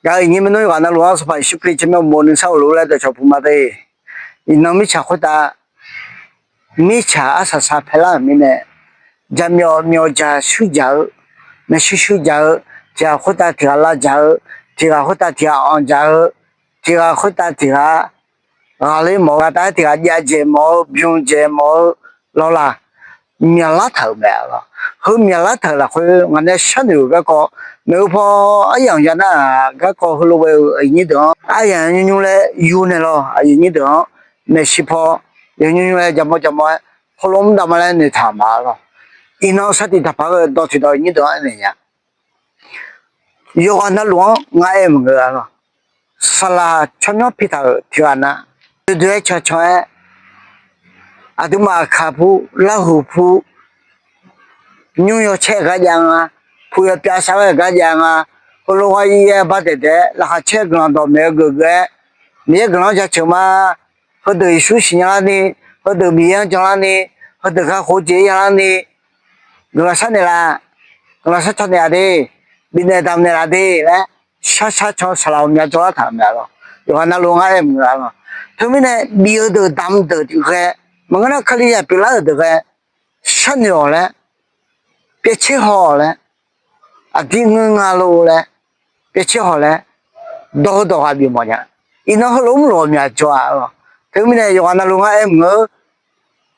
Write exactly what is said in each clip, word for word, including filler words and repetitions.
Gaq-euq iqnyir maernmr yawqghaq navluf-anr Sanqpaq Yeqsur Kali tsawrmyanr uqmov nuisar ghofle-eu laer dawqcawq puq ma de. Iqnan mirtsaq khoertav mirtsaq arsaq saq paelar-euq mirnae, jaqmyawf myawfjaq shuirjaq-eu, maershuir shuirjaq-eu, tiq ghaq khoertav tiq ghaq lavdzaq-eu, tiq ghaq khoertav tiq ghaq anqdzaq-eu, tiq ghaq khoertav tiq ghaq ghaqler mawf-eu, ghaqtav-aer tiq ghaq javjaeq mawf-eu, byandzaeq mawf-eu lawlaq myaqlar taq-euq mae lawq. Heu myaqlar taq-euq lafkhoer ngaq nae sharnoeq-euq garkawv, maeq-eu paw aryamq ya nar-aq garkawv heulof ghae-eu aqyuif nyir deuq-anr aryamq nymr nymr laer yur naeq lawq. Aqyuif nyir deuq-anr maeqshi paw yawqnymr nymr laer jaqmawr jaqmawr-aer heulof mr dav ma laer noeqtaq-euq ma lawq. Iqnan sar tiq taqpaq-eu dawq tiq dawq nyir deuq-anr aernaeq nya. Yawqghaq navluf-anr ngar aer maqngeur-a lawq. Saqlaq tsawrmyanr pitaq-euq tiq ghaq nar, doe-aer cancan-aer, aqduimaf aqkaq pur, larhuq pur, nymr yawcaer-eu gar jav nga, pu yawpyav sar-aer-eu gar jav nga, heulof ghaq yaer bar daeq daeq-aer laqkhaq caer guiqlanq dawqmaeq-eu geuf geuf-aer, Miqyaer guiqlanq-anr jaceuq ma. Heudeuq Yeqsur siqnya larni, heudeuq Miqyaer-anr jan larni, heudeuq kakhof-eu jeq ya larni, guiqlanq sharnaeq laf, guiqlanq sharcaw naeq laf de, bifnaeq damq naeq laf de laer, sharshar can saqlaq ghawqmya jawrlar taq-euq mae lawq. Yawqghaq navluf ngar aer maqngeur-a lawq. Teumirnae bif-eu deuq damq deuq ghae, maqngeur nar Kalizaq pyeuflar-euq deuq ghae, sharnoeq-awq laer, pyaevtser haw-awq laer, aqdir ngeur nga lor laer, pyaevtser haw laer, dawq heu dawq ghaq bif mawf nya. Iqnan heulof mrlof-eu myaq jawr-a lawq. Teumirnae yawqghaq navluf ngar aer maqngeur,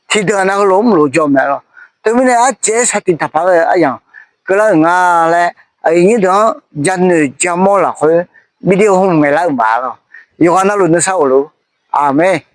tiqdeuq-aq nav heulof mrlof jawr mae lawq. Teumirnae arcaev-aer sar tiq taqpaq-aer aryamq keuvlar-euq nga laer aqyuif nyir deuq-anr janoeq jaqmawr lafkhoer video hmq ngaeqlar-euq ma lawq. Yawqghaq navluf nuisar ghofluf. Aqmeq.